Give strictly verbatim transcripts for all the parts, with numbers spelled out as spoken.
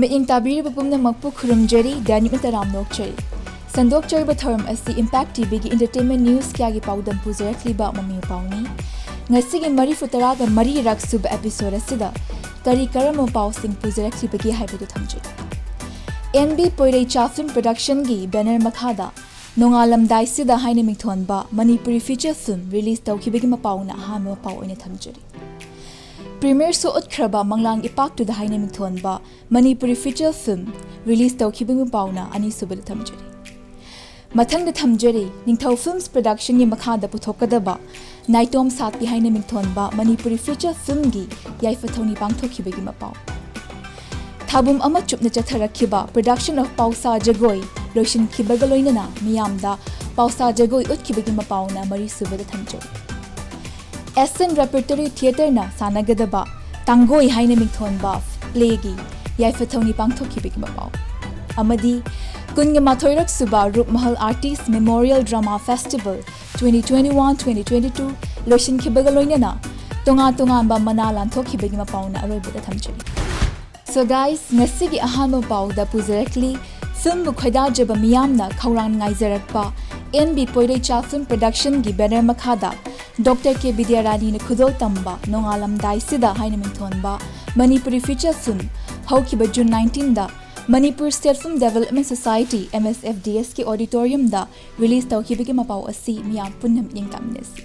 ꯃꯤꯠꯌꯦꯡ ꯇꯥꯕꯤꯔꯤꯕ ꯄꯨꯝꯅꯃꯛꯄꯨ ꯈꯨꯔꯨꯝꯖꯔꯤ, ꯗꯦꯅꯤꯠꯅ ꯇꯔꯥꯝꯅ ꯑꯣꯛꯆꯔꯤ꯫ ꯁꯟꯗꯣꯛꯆꯔꯤꯕ ꯊꯧꯔꯝ ꯑꯁꯤ Impact ꯇꯤꯚꯤꯒꯤ entertainment news ꯀꯌꯥꯒꯤ ꯄꯥꯎꯗꯝ ꯄꯨꯖꯔꯛꯂꯤꯕ ꯃꯃꯤ ꯃꯄꯥꯎꯅꯤ꯫ ꯉꯁꯤꯒꯤ ꯃꯔꯤꯐꯨ ꯇꯔꯥꯒ ꯃꯔꯤꯔꯛ ꯁꯨꯕ episode ꯑꯁꯤꯗ ꯀꯔꯤ ꯀꯔꯝꯕ ꯄꯥꯎꯁꯤꯡ ꯄꯨꯖꯔꯛꯂꯤꯕꯒꯦ ꯍꯥꯏꯕꯗꯨ ꯊꯝꯖꯔꯤ꯫ ꯑꯦꯟ ꯕꯤ ꯄꯣꯏꯔꯩꯆꯥ film productionꯒꯤ banner ꯃꯈꯥꯗ ꯅꯣꯡꯉꯥꯜꯂꯝꯗꯥꯏꯁꯤꯗ ꯍꯥꯏꯅ ꯃꯤꯡꯊꯣꯟꯕ ꯃꯅꯤꯄꯨꯔꯤ feature film release ꯇꯧꯈꯤꯕꯒꯤ ꯃꯄꯥꯎꯅ ꯑꯍꯥꯟꯕ ꯃꯄꯥꯎ ꯑꯣꯏꯅ ꯊꯝꯖꯔꯤ꯫ Premiere show ꯎꯠꯈ꯭ꯔꯕ ꯃꯪꯂꯥꯟ ꯏꯄꯥꯛꯇꯨꯗ ꯍꯥꯏꯅ ꯃꯤꯡꯊꯣꯟꯕ ꯃꯅꯤꯄꯨꯔꯤ feature film release ꯇꯧꯈꯤꯕꯒꯤ ꯃꯄꯥꯎꯅ ꯑꯅꯤꯁꯨꯕꯗ ꯊꯝꯖꯔꯤ꯫ ꯃꯊꯪꯗ ꯊꯝꯖꯔꯤ, ꯅꯤꯡꯊꯧ Films productionꯒꯤ ꯃꯈꯥꯗ ꯄꯨꯊꯣꯛꯀꯗꯕ ꯅꯥꯏꯇꯣꯝ ꯁꯥꯠꯄꯤ ꯍꯥꯏꯅ ꯃꯤꯡꯊꯣꯟꯕ ꯃꯅꯤꯄꯨꯔꯤ feature filmꯒꯤ ꯌꯥꯏꯐ ꯊꯧꯅꯤ ꯄꯥꯡꯊꯣꯛꯈꯤꯕꯒꯤ ꯃꯄꯥꯎ꯫ ꯊꯥꯕꯨꯝ ꯑꯃ ꯆꯨꯞꯅ ꯆꯠꯊꯔꯛꯈꯤꯕ production of ꯄꯥꯎꯁꯥ ꯖꯒꯣꯏ ꯂꯣꯏꯁꯤꯟꯈꯤꯕꯒ ꯂꯣꯏꯅꯅ ꯃꯤꯌꯥꯝꯗ ꯄꯥꯎꯁꯥ ꯖꯒꯣꯏ ꯎꯠꯈꯤꯕꯒꯤ ꯃꯄꯥꯎꯅ ꯃꯔꯤꯁꯨꯕꯗ ꯊꯝꯖꯔꯤ꯫ ꯑꯦꯁ ꯑꯦꯟ Repertory Theatreꯅ ꯁꯥꯟꯅꯒꯗꯕ ꯇꯥꯡꯒꯣꯏ ꯍꯥꯏꯅ ꯃꯤꯡꯊꯣꯟꯕ playꯒꯤ ꯌꯥꯏꯐ ꯊꯧꯅꯤ ꯄꯥꯡꯊꯣꯛꯈꯤꯕꯒꯤ ꯃꯄꯥꯎ꯫ ꯑꯃꯗꯤ ꯀꯨꯟꯒ ꯃꯥꯊꯣꯏꯔꯛ ꯁꯨꯕ ꯔꯨꯞꯃꯍꯜ Artist Memorial Drama Festival twenty twenty-one twenty twenty-two ꯂꯣꯏꯁꯤꯟꯈꯤꯕꯒ ꯂꯣꯏꯅꯅ ꯇꯣꯉꯥꯟ ꯇꯣꯉꯥꯟꯕ ꯃꯅꯥ ꯂꯥꯟꯊꯣꯛꯈꯤꯕꯒꯤ ꯃꯄꯥꯎꯅ ꯑꯔꯣꯏꯕꯗ ꯊꯝꯖꯔꯤ꯫ So guys, ꯉꯁꯤꯒꯤ ꯑꯍꯥꯟꯕ ꯄꯥꯎꯗ ꯄꯨꯖꯔꯛꯂꯤ, filmꯕꯨ ꯈꯣꯏꯗꯥꯖꯕ ꯃꯤꯌꯥꯝꯅ ꯈꯧꯔꯥꯡꯅ ꯉꯥꯏꯖꯔꯛꯄ ꯑꯦꯟ ꯕꯤ ꯄꯣꯏꯔꯩꯆꯥ film productionꯒꯤ banner ꯃꯈꯥꯗ ꯗꯣꯛꯇꯔ ꯀꯦ ꯕꯤꯗ꯭ꯌꯥꯔꯥꯅꯤꯅ ꯈꯨꯗꯣꯜ ꯇꯝꯕ ꯅꯣꯡꯉꯥꯜꯂꯝꯗꯥꯏꯁꯤꯗ ꯍꯥꯏꯅ ꯃꯤꯡꯊꯣꯟꯕ ꯃꯅꯤꯄꯨꯔꯤ feature film ꯍꯧꯈꯤꯕ June nineteenꯗ Manipur State Film Development Society, M S F D Sꯀꯤ auditoriumꯗ release ꯇꯧꯈꯤꯕꯒꯤ ꯃꯄꯥꯎ ꯑꯁꯤ ꯃꯤꯌꯥꯝ ꯄꯨꯟꯅ ꯃꯤꯠꯌꯦꯡ ꯇꯥꯃꯤꯟꯅꯁꯤ꯫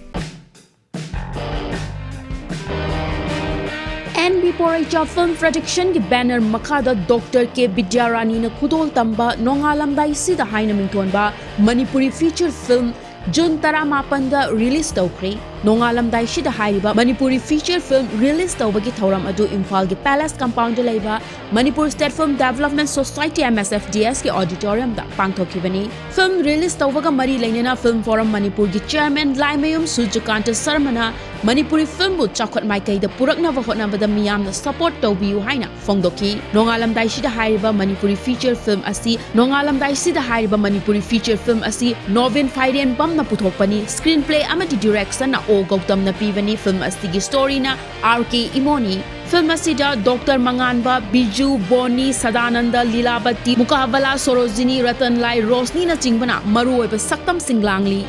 ꯑꯦꯟ ꯕꯤ ꯄꯣꯔꯩꯆꯥ film productionꯒꯤ banner ꯃꯈꯥꯗ ꯗꯣꯛꯇꯔ ꯀꯦ ꯕꯤꯗ꯭ꯌꯥꯔꯥꯅꯤꯅ ꯈꯨꯗꯣꯜ ꯇꯝꯕ ꯅꯣꯡꯉꯥꯜꯂꯝꯗꯥꯏꯁꯤꯗ ꯍꯥꯏꯅ ꯃꯤꯡꯊꯣꯟꯕ Manipuri feature film June ꯇꯔꯥꯃꯥꯄꯟꯗ release ꯇꯧꯈ꯭ꯔꯦ꯫ ꯅꯣꯡꯉꯥꯜꯂꯝꯗꯥꯏꯁꯤꯗ ꯍꯥꯏꯔꯤꯕ ꯃꯅꯤꯄꯨꯔꯤ feature film release ꯇꯧꯕꯒꯤ ꯊꯧꯔꯝ ꯑꯗꯨ ꯏꯝꯐꯥꯜꯒꯤ Palace Compoundꯗ ꯂꯩꯕ Manipur State Film Development Society, M S F D Sꯀꯤ auditoriumꯗ ꯄꯥꯡꯊꯣꯛꯈꯤꯕꯅꯤ꯫ Film release ꯇꯧꯕꯒ ꯃꯔꯤ ꯂꯩꯅꯅ Film Forum ꯃꯅꯤꯄꯨꯔꯒꯤ chairman ꯂꯥꯏꯃꯌꯨꯝ ꯁꯨꯔꯖꯀꯥꯟꯇ ꯁꯔꯃꯅ ꯃꯅꯤꯄꯨꯔꯤ filmꯕꯨ ꯆꯥꯎꯈꯠ ꯃꯥꯏꯀꯩꯗ ꯄꯨꯔꯛꯅꯕ ꯍꯣꯠꯅꯕꯗ ꯃꯤꯌꯥꯝꯅ support ꯇꯧꯕꯤꯌꯨ ꯍꯥꯏꯅ ꯐꯣꯡꯗꯣꯛꯈꯤ꯫ ꯅꯣꯡꯉꯥꯜꯂꯝꯗꯥꯏꯁꯤꯗ ꯍꯥꯏꯔꯤꯕ ꯃꯅꯤꯄꯨꯔꯤ feature film ꯑꯁꯤ, ꯅꯣꯡꯉꯥꯜꯂꯝꯗꯥꯏꯁꯤꯗ ꯍꯥꯏꯔꯤꯕ ꯃꯅꯤꯄꯨꯔꯤ feature film ꯑꯁꯤ ꯅꯣꯕꯤꯟ ꯐꯥꯏꯔꯦꯟꯕꯝꯅ ꯄꯨꯊꯣꯛꯄꯅꯤ꯫ Screenplay ꯑꯃꯗꯤ directionꯅ ꯑꯣ ꯒꯧꯇꯝꯅ ꯄꯤꯕꯅꯤ꯫ Film ꯑꯁꯤꯒꯤ storyꯅ ꯑꯥꯔ ꯀꯦ ꯏꯃꯣꯅꯤ꯫ ꯐꯤꯜꯝ ꯑꯁꯤꯗ ꯗꯣꯛꯇꯔ ꯃꯉꯥꯟꯕ, ꯕꯤꯖꯨ, ꯕꯣꯅꯤ, ꯁꯗꯥꯅꯟꯗ, ꯂꯤꯂꯥꯕꯇꯤ, ꯃꯨꯀꯥꯕꯂꯥ, ꯁꯣꯔꯣꯖꯤꯅꯤ, ꯔꯇꯟꯂꯥꯏ, ꯔꯣꯁꯅꯤꯅꯆꯤꯡꯕꯅ ꯃꯔꯨꯑꯣꯏꯕ ꯁꯛꯇꯝꯁꯤꯡ ꯂꯥꯡꯂꯤ꯫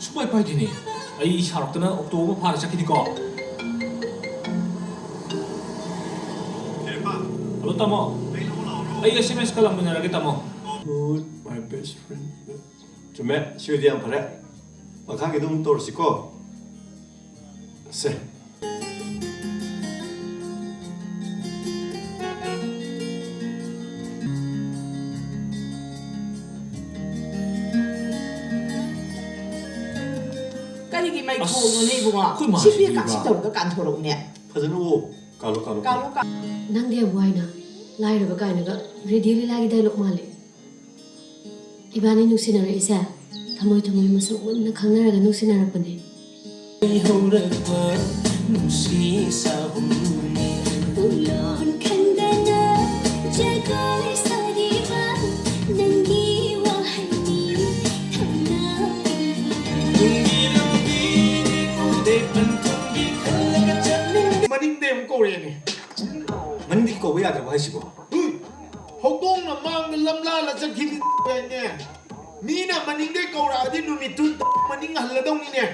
ꯁꯨꯡꯄꯥꯏ ꯄꯥꯏꯗꯦꯅꯦ꯫ ꯑꯩ ꯁꯥꯎꯔꯛꯇꯅ ꯑꯣꯛꯇꯣ ꯑꯃ ꯐꯥꯔ ꯆꯠꯈꯤꯅꯤꯀꯣ꯫ ꯍꯜꯂꯣ, ꯇꯥꯃꯣ꯫ ꯑꯩ ꯑꯦꯁ ꯑꯦꯝ ꯑꯦꯁ ꯀ ꯂꯥꯛꯃꯤꯟꯅꯔꯒꯦ, ꯇꯥꯃꯣ꯫ Good, my best friend. ꯆꯨꯝꯃꯦ, ꯁꯤ ꯑꯣꯏꯗꯤ ꯌꯥꯝ ꯐꯔꯦ꯫ ꯃꯈꯥꯒꯤꯗꯣ ꯑꯃꯨꯛ ꯇꯧꯔꯁꯤꯀꯣ꯫ ꯁꯦ꯫ ꯀꯔꯤꯒꯤ ꯃꯩ ꯑꯁ, ꯊꯣꯡꯅꯣꯅꯦ, ꯏꯕꯨꯡꯉꯣ? ꯑꯩꯈꯣꯏ ꯃꯥꯁꯤꯗꯤ ꯁꯤ ꯕꯦꯒ ꯀꯥꯁꯤ ꯏꯕ꯫ ꯇꯧꯔꯒ ꯀꯥꯟꯊꯣꯔꯛꯎꯅꯦ꯫ ꯐꯖꯅ ꯑꯣ, ꯀꯥꯜꯂꯣ, ꯀꯥꯜꯂꯣ, ꯀꯥꯜꯂꯣ, ꯀꯥꯜꯂꯣ꯫ ꯅꯪꯗꯤ ꯌꯥꯝ ꯋꯥꯏꯅ, ꯂꯥꯏꯔꯕ ꯀꯥꯏꯅꯒ ꯔꯦꯗꯤꯑꯣ ꯂꯤꯂꯥꯒꯤ ꯗꯥꯏꯂꯣꯛ ꯃꯥꯜꯂꯦ꯫ ꯏꯕꯥꯅꯤ ꯅꯨꯡꯁꯤꯅꯔꯛꯏꯁꯦ ꯊꯃꯣꯏ ꯊꯃꯣꯏ ꯃꯁꯛ ꯃꯨꯟꯅ ꯈꯪꯅꯔꯒ ꯅꯨꯡꯁꯤꯅꯔꯛꯄꯅꯦ꯫ ꯍꯧꯔꯛꯄ ꯅꯨꯡꯁꯤ ꯁꯥꯍꯨꯝꯅꯤ꯫ ꯄꯨꯡꯂꯣꯟ ꯈꯪꯗꯅ ꯖꯒꯣꯏ ꯁꯥꯔꯤꯕ ꯅꯪꯒꯤ ꯋꯥꯍꯩꯅꯤ ꯊꯧꯅꯥ ꯄꯤꯕ꯫ ꯇꯧꯕ ꯌꯥꯗ꯭ꯔꯕ ꯍꯥꯏꯁꯤꯕꯣ? ꯍꯧꯗꯣꯡꯅ ꯃꯥꯡꯗ ꯂꯝꯂꯥꯜꯂ ꯆꯠꯈꯤꯕꯅꯦ꯫ ꯃꯤꯅ ꯃꯅꯤꯡꯗꯩ ꯀꯧꯔꯛꯑꯗꯤ ꯅꯨꯃꯤꯠꯇꯨ ꯃꯅꯤꯡ ꯍꯜꯂꯗꯧꯅꯤꯅꯦ꯫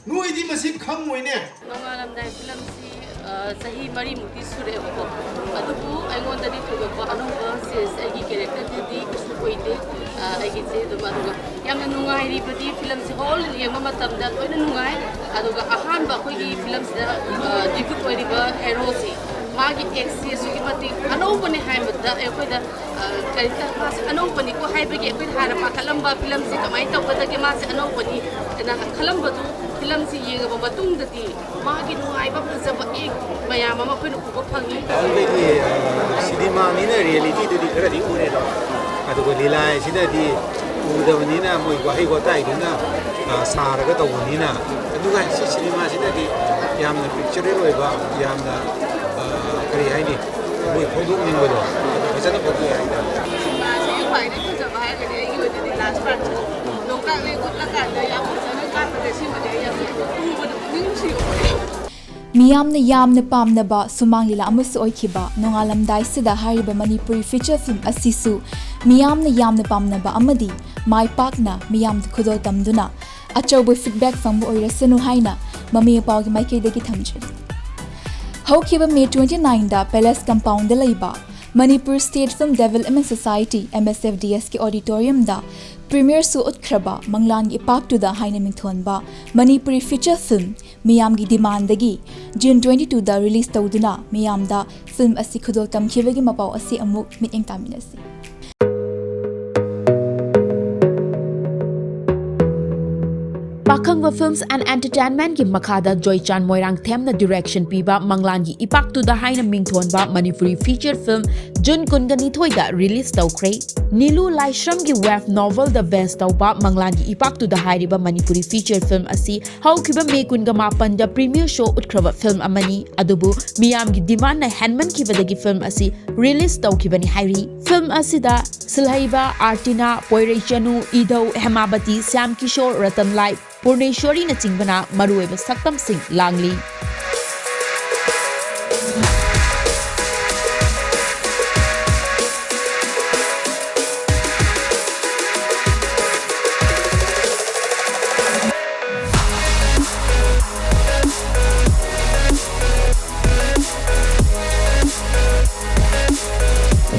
ꯅꯣꯏꯗꯤ ꯃꯁꯤ ꯈꯪꯉꯣꯏꯅꯦ꯫ ꯅꯣꯡꯉꯥꯜꯂꯝꯗꯥꯏ ꯐꯤꯂꯝꯁꯤ, ꯑ, ꯆꯍꯤ ꯃꯔꯤꯃꯨꯛꯇꯤ ꯁꯨꯔꯛꯑꯦꯕꯀꯣ꯫ ꯑꯗꯨꯕꯨ ꯑꯩꯉꯣꯟꯗꯗꯤ ꯊꯣꯏꯗꯣꯛꯄ ꯑꯅꯧꯕ change ꯑꯩꯒꯤ characterꯗꯗꯤ ꯀꯩꯁꯨ ꯑꯣꯏꯗꯦ꯫ ꯑ, ꯑꯩꯒꯤꯁꯦ ꯑꯗꯨꯝ, ꯑꯗꯨꯒ ꯌꯥꯝꯅ ꯅꯨꯡꯉꯥꯏꯔꯤꯕꯗꯤ ꯐꯤꯂꯝꯁꯦ whole ꯌꯦꯡꯕ ꯃꯇꯝꯗ ꯂꯣꯏꯅ ꯅꯨꯡꯉꯥꯏ꯫ ꯑꯗꯨꯒ ꯑꯍꯥꯟꯕ ꯑꯩꯈꯣꯏꯒꯤ ꯐꯤꯂꯝꯁꯤꯗ, ꯑ, debut ꯑꯣꯏꯔꯤꯕ heroꯁꯤ, ꯃꯥꯒꯤ actꯁꯤ ꯑꯁꯨꯛꯀꯤ ꯃꯇꯤꯛ ꯑꯅꯧꯕꯅꯦ ꯍꯥꯏꯕꯗ ꯑꯩꯈꯣꯏꯗ, ꯑ, character ꯃꯥꯁꯦ ꯑꯅꯧꯕꯅꯤꯀꯣ ꯍꯥꯏꯕꯒꯤ ꯑꯩꯈꯣꯏꯅ ꯍꯥꯟꯅ ꯄꯥꯈꯠꯂꯝꯕ ꯐꯤꯂꯝꯁꯤ ꯀꯃꯥꯏꯅ ꯇꯧꯒꯗꯒꯦ, ꯃꯥꯁꯦ ꯑꯅꯧꯕꯅꯤ ꯍꯥꯏꯅ ꯈꯜꯂꯝꯕꯗꯨ ꯐꯤꯂꯝꯁꯤ ꯌꯦꯡꯉꯕ ꯃꯇꯨꯡꯗꯗꯤ ꯃꯥꯒꯤ ꯅꯨꯡꯉꯥꯏꯕ, ꯐꯖꯕ ꯑꯦꯛ ꯃꯌꯥꯝ ꯑꯃ ꯑꯩꯈꯣꯏꯅ ꯎꯕ ꯐꯪꯉꯤ꯫ ꯑꯗꯨꯗꯒꯤ, ꯑ, ꯁꯤꯅꯦꯃꯥꯅꯤꯅ realityꯗꯨꯗꯤ ꯈꯔꯗꯤ ꯎꯔꯦꯗꯣ꯫ ꯑꯗꯨꯒ ꯂꯤꯂꯥ ꯍꯥꯏꯁꯤꯗꯗꯤ ꯎꯗꯕꯅꯤꯅ ꯃꯣꯏ ꯋꯥꯍꯩ ꯋꯥꯇꯥꯏꯗꯨꯅ, ꯑ, ꯁꯥꯔꯒ ꯇꯧꯕꯅꯤꯅ, ꯑꯗꯨꯒ ꯁꯤ ꯁꯤꯅꯦꯃꯥꯁꯤꯗꯗꯤ ꯌꯥꯝꯅ pictorial ꯑꯣꯏꯕ, ꯌꯥꯝꯅ, ꯑ, ꯀꯔꯤ ꯍꯥꯏꯅꯤ, ꯃꯣꯏ ꯐꯣꯡꯗꯣꯛꯅꯤꯡꯕꯗꯣ ꯐꯖꯅ ꯐꯣꯡꯗꯣꯛꯑꯦ ꯍꯥꯏꯇꯥꯔꯦ꯫ ꯁꯤꯅꯦꯃꯥꯁꯤꯒꯤ ꯈ꯭ꯋꯥꯏꯗꯒꯤ ꯐꯖꯕ ꯍꯥꯏꯔꯒꯗꯤ ꯑꯩꯒꯤ ꯑꯣꯏꯅꯗꯤ last partꯁꯦ꯫ ꯂꯣꯛꯇꯥꯛ ꯂꯦꯛ ꯎꯠꯂꯀꯥꯟꯗ ꯌꯥꯝ ꯐꯖꯅ ꯀꯥꯞꯄꯁꯦ ꯁꯤꯃꯗꯤ ꯑꯩ ꯌꯥꯝ ꯎꯕꯗ ꯄꯨꯛꯅꯤꯡ ꯅꯨꯡꯁꯤꯕ ꯄꯣꯛꯑꯦ꯫ ꯃꯤꯌꯥꯝꯅ ꯌꯥꯝꯅ ꯄꯥꯝꯅꯕ ꯁꯨꯃꯥꯡ ꯂꯤꯂꯥ ꯑꯃꯁꯨ ꯑꯣꯏꯈꯤꯕ ꯅꯣꯡꯉꯥꯜꯂꯝꯗꯥꯏꯁꯤꯗ ꯍꯥꯏꯔꯤꯕ ꯃꯅꯤꯄꯨꯔꯤ feature film ꯑꯁꯤꯁꯨ ꯃꯤꯌꯥꯝꯅ ꯌꯥꯝꯅ ꯄꯥꯝꯅꯕ ꯑꯃꯗꯤ ꯃꯥꯏ ꯄꯥꯛꯅ ꯃꯤꯌꯥꯝꯗ ꯈꯨꯗꯣꯜ ꯇꯝꯗꯨꯅ ꯑꯆꯧꯕ feedback ꯐꯪꯕ ꯑꯣꯏꯔꯁꯅꯨ ꯍꯥꯏꯅ ꯃꯃꯤ ꯃꯄꯥꯒꯤ ꯃꯥꯏꯀꯩꯗꯒꯤ ꯊꯝꯖꯔꯤ꯫ ꯍꯧꯈꯤꯕ May twenty nineꯗ Palace Compoundꯗ ꯂꯩꯕ Manipur State Film Development Society, M S F D Sꯀꯤ auditoriumꯗ premiere show ꯎꯠꯈ꯭ꯔꯕ ꯃꯪꯂꯥꯟꯒꯤ ꯏꯄꯥꯛꯇꯨꯗ ꯍꯥꯏꯅ ꯃꯤꯡꯊꯣꯟꯕ ꯃꯅꯤꯄꯨꯔꯤ feature film ꯃꯤꯌꯥꯝꯒꯤ demandꯗꯒꯤ June twenty twoꯗ release ꯇꯧꯗꯨꯅ ꯃꯤꯌꯥꯝꯗ film ꯑꯁꯤ ꯈꯨꯗꯣꯜ ꯇꯝꯈꯤꯕꯒꯤ ꯃꯄꯥꯎ ꯑꯁꯤ ꯑꯃꯨꯛ ꯃꯤꯠꯌꯦꯡ ꯇꯥꯃꯤꯟꯅꯁꯤ꯫ ꯄꯥꯈꯪꯕ Films and Entertainmentꯀꯤ ꯃꯈꯥꯗ ꯖꯣꯏꯆꯥꯟ ꯃꯣꯏꯔꯥꯡꯊꯦꯝꯅ direction ꯄꯤꯕ ꯃꯪꯂꯥꯟꯒꯤ ꯏꯄꯥꯛꯇꯨꯗ ꯍꯥꯏꯅ ꯃꯤꯡꯊꯣꯟꯕ ꯃꯅꯤꯄꯨꯔꯤ feature film June ꯀꯨꯟꯒ ꯅꯤꯊꯣꯏꯗ release ꯇꯧꯈ꯭ꯔꯦ꯫ ꯅꯤꯂꯨ ꯂꯥꯏꯁ꯭ꯔꯝꯒꯤ web novelꯗ base ꯇꯧꯕ ꯃꯪꯂꯥꯟꯒꯤ ꯏꯄꯥꯛꯇꯨꯗ ꯍꯥꯏꯔꯤꯕ ꯃꯅꯤꯄꯨꯔꯤ feature film ꯑꯁꯤ ꯍꯧꯈꯤꯕ May ꯀꯨꯟꯒ ꯃꯥꯄꯟꯗ premiere show ꯎꯠꯈ꯭ꯔꯕ film ꯑꯃꯅꯤ꯫ ꯑꯗꯨꯕꯨ ꯃꯤꯌꯥꯝꯒꯤ demandꯅ ꯍꯦꯟꯃꯟꯈꯤꯕꯗꯒꯤ film ꯑꯁꯤ release ꯇꯧꯈꯤꯕꯅꯤ ꯍꯥꯏꯔꯤ꯫ Film ꯑꯁꯤꯗ ꯁꯤꯜꯍꯩꯕ ꯑꯥꯔꯇꯤꯅꯥ, ꯄꯣꯏꯔꯩꯆꯅꯨ, ꯏꯙꯧ, ꯍꯦꯃꯥꯕꯇꯤ, ꯁ꯭ꯌꯥꯝ ꯀꯤꯁꯣꯔ, ꯔꯇꯟꯂꯥꯜ, ꯄꯨꯔꯅꯦꯁ꯭ꯋꯔꯤꯅꯆꯤꯡꯕꯅ ꯃꯔꯨꯑꯣꯏꯕ ꯁꯛꯇꯝꯁꯤꯡ ꯂꯥꯡꯂꯤ꯫